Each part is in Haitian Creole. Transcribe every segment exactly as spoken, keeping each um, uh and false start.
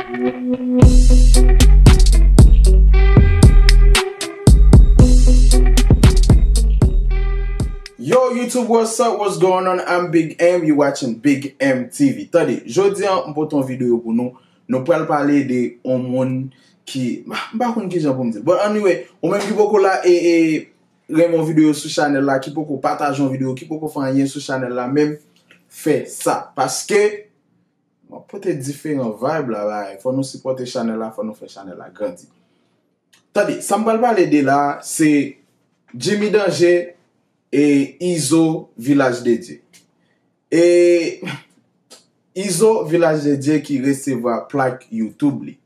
Yo, YouTube, what's up? What's going on? I'm Big M. You watching Big M T V. Tande, jodi a, m pote yon videyo pou nou. Nou pral pale de yon moun ki, m pa konn kijan pou m di l. But anyway, ou menm ki poko la, e, e, renmen yon videyo sou chanèl la, ki poko pataje yon videyo, ki poko fè anyen sou chanèl la, menm fè sa. Paske, m ap pote diferan vibe la, bay. Fò nou sipòte chanèl la, fò nou fè chanèl la grandi. Tande, sa m pral pale de la, se Jimmy Danger e Izo Vilaj de Dye. E Izo Vilaj de Dye ki resevwa plak YouTube li.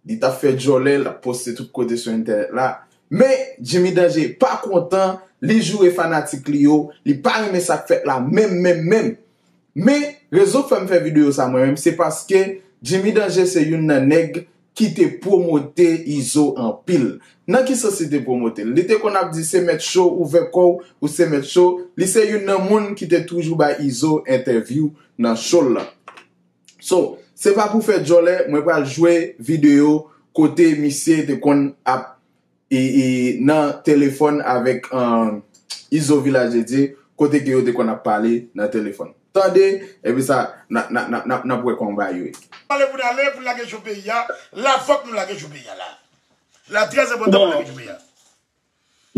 Li t ap fè djòlè, l ap poste tout kote sou entènèt la. Men Jimmy Danger pa kontan, li joure fanatik li yo, li pa renmen sa k fèt la menm, menm, menm. Men rezon k fè m fè videyo sa mwen menm, se paske Jimmy Danger se youn nan nèg ki te pwomote Izo anpil. Nan ki sans li te pwomote l? Li te konn ap di se mèt cho, ouvè kò w, ou se mèt cho. Li se youn nan moun ki te toujou bay Izo entèvyou nan cho l lan. So, se pa pou fè djòlè, mwen pral jwe videyo kote misye te konn ap e, e, nan telefòn avèk, um, Izo Vilaj de Dye, kote ke yo te konn ap pale nan telefòn. Tande, epi sa, n a, n a, n a, n a, n ap wè kòman bagay yo ye. Pale pou n ale, pou n lage jou peyi a, la fòk nou lage jou peyi a la. La trè enpòtan pou n lage jou peyi a.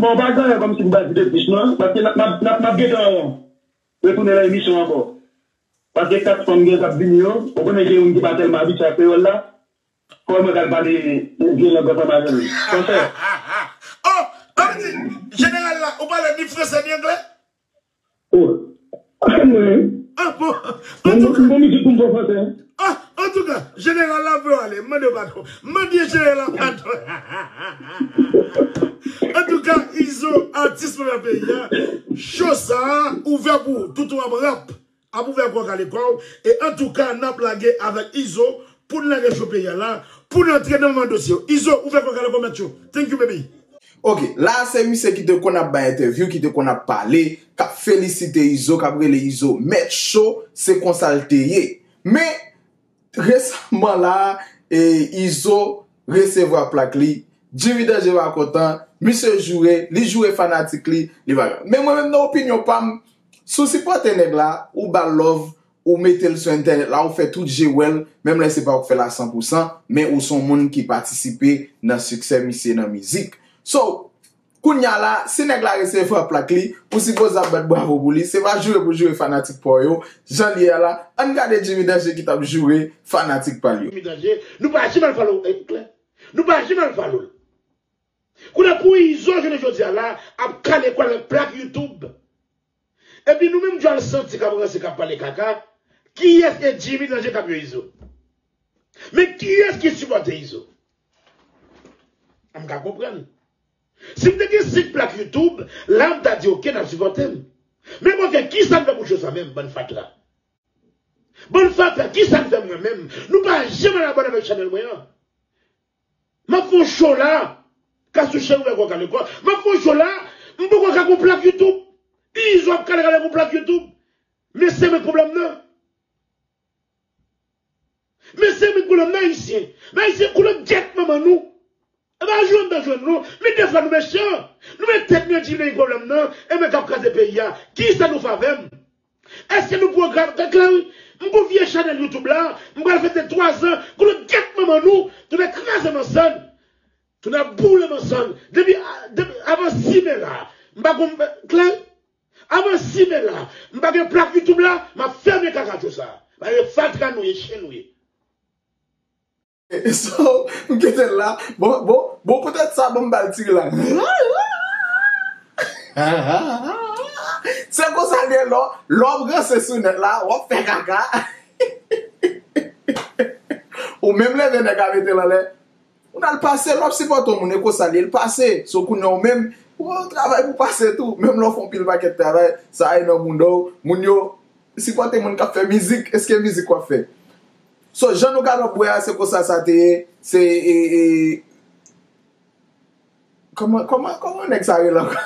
Bon, pa gen anyen kòmsi m pa di de plis non, paske n ap, n ap, n ap, n ap gentan retounen nan emisyon ankò. Paske kat fanm gen k ap vini yo, ou konnen gen youn ki pa tèlman abitye ak kreyòl la. Kòman mwen k al pale vye lang ansanm avè l? Fransè. Oh, ann di, jeneral la, ou pale ni fransè ni anglè? Oh, mwen. Ah, bon. M gon mizik pou m fè fransè. Ah, antouka, jeneral la vle w ale, m mande w padon. M mande jeneral la padon. Antouka, Izo, atis mwen nan peyi a. Cho sa a ouvè pou ou, tout ou ap rap. Ap ouvè kò w, kale kò w. E antouka, n ap lage avèk Izo pou n lage cho peyi a la, pou n antre nan moman dosye yo. Izo, ouvè kò w, kale kò w, mèt cho. Thank you, baby. Ok, la a se misye ki te konn ap bay entèvyou, ki te konn ap pale, k ap felisite Izo, k ap rele Izo mèt cho, se konsa l te ye. Men, resaman la a, e, Izo resevwa plak li, Jimmy Danger pa kontan, misye joure, li joure fanatik li, li pa. Men mwen menm nan opinyon pa m, si w sipòte nèg la, ou ba l love, ou mete l sou entènèt la, ou fè tout je wè l, menm lè se pa ou k fè l a san pou san, men ou se yon moun ki patisipe nan siksè misye nan mizik. So, kounye a la, si nèg la resevwa plak li, ou sipoze ap bat bravo pou li, se pa joure pou joure fanatik pa w yo, jan l ye a la, ann gade Jimmy Danger ki t ap joure fanatik pa l yo. Jimmy Danger, nou pa janm al follow, eh, klè. Nou pa janm al follow l. Kounye a pou Izo jounen jodi a la, ap kale kò l avèk plak YouTube. Epi nou menm djòl santi k ap ranse, k ap pale kaka, kiyès e Jimmy Danger k ap yo Izo? Men kiyès ki sipòte Izo? M ka konprann. Si m te gen senk plak YouTube, la m ta di, "Ok, n ap sipòte m." Men bon, gen kisa n fè pou cho sa menm, bann fatra? Bann fatra, kisa n fè mwen menm? Nou pa janm al abòne avèk chanèl mwen an. M ap fè yon cho la, Kasou cheri ouvè kò w, kale kò. M ap fè yon cho la, m poko ka gon plak YouTube. Izo ap kale kale gon plak YouTube. Men se mwen k pwoblèm nan. Men se mwen k pwoblèm nan, Ayisyen. Men Ayisyen, koulèt gyèt manman nou. E pa jwenn nan jwenn nou. Men defwa nou mechan. Nou met tèt nou epi nou pwoblèm nan. E mwen k ap kraze peyi a. Kisa nou fè avè m? Èske nou pwogram, klè wi, m gon vye chanèl YouTube la, m pral fete twa zan, koulèt gyèt manman nou, tounen kraze mansann, tounen boule mansann, depi, depi avan sis me la, m pa gon, klè, avan sis me la, m pa gen plak YouTube la, m ap fèmen kaka cho sa, paske fatra nou ye, chen nou ye. So, m kite l la. Bon, bon, bon, poutèt sa, bon, m ba l ti ri la. Se konsa l ye, lè w, lè w ap ranse sou nèt la, w ap fè kaka. Ou menm leve nèg a mete l anlè. Ou nan l pase, lè w ap sipòte yon moun, e konsa l ye, l pase. So, kounye a ou menm, ou travay pou pase tou. Menm lè w fè yon pil pakèt travay, sa e nan mouda w. Moun yo, sipòte moun k ap fè mizik, èske mizik w ap fè? So, jan nou gade ap bwè a, se konsa sa te ye. Se, e, e, kòman, kòman, kòman nèg sa rele ankò?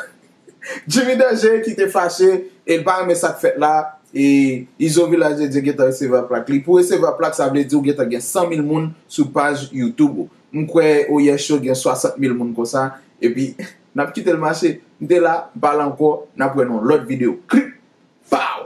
Jimmy Danger ki te fache, e l pa renmen sa k fèt la. E Izo Vilaj de Dye gentan resevwa plak li. Pou resevwa plak, sa vle di w gentan gen san mil moun sou paj YouTube ou. M kwè Oyesh Show gen swasant mil moun konsa. Epi, n ap kite l mache. M te la, m pale ankò, n ap wè nan yon lòt videyo. Klik! Pow!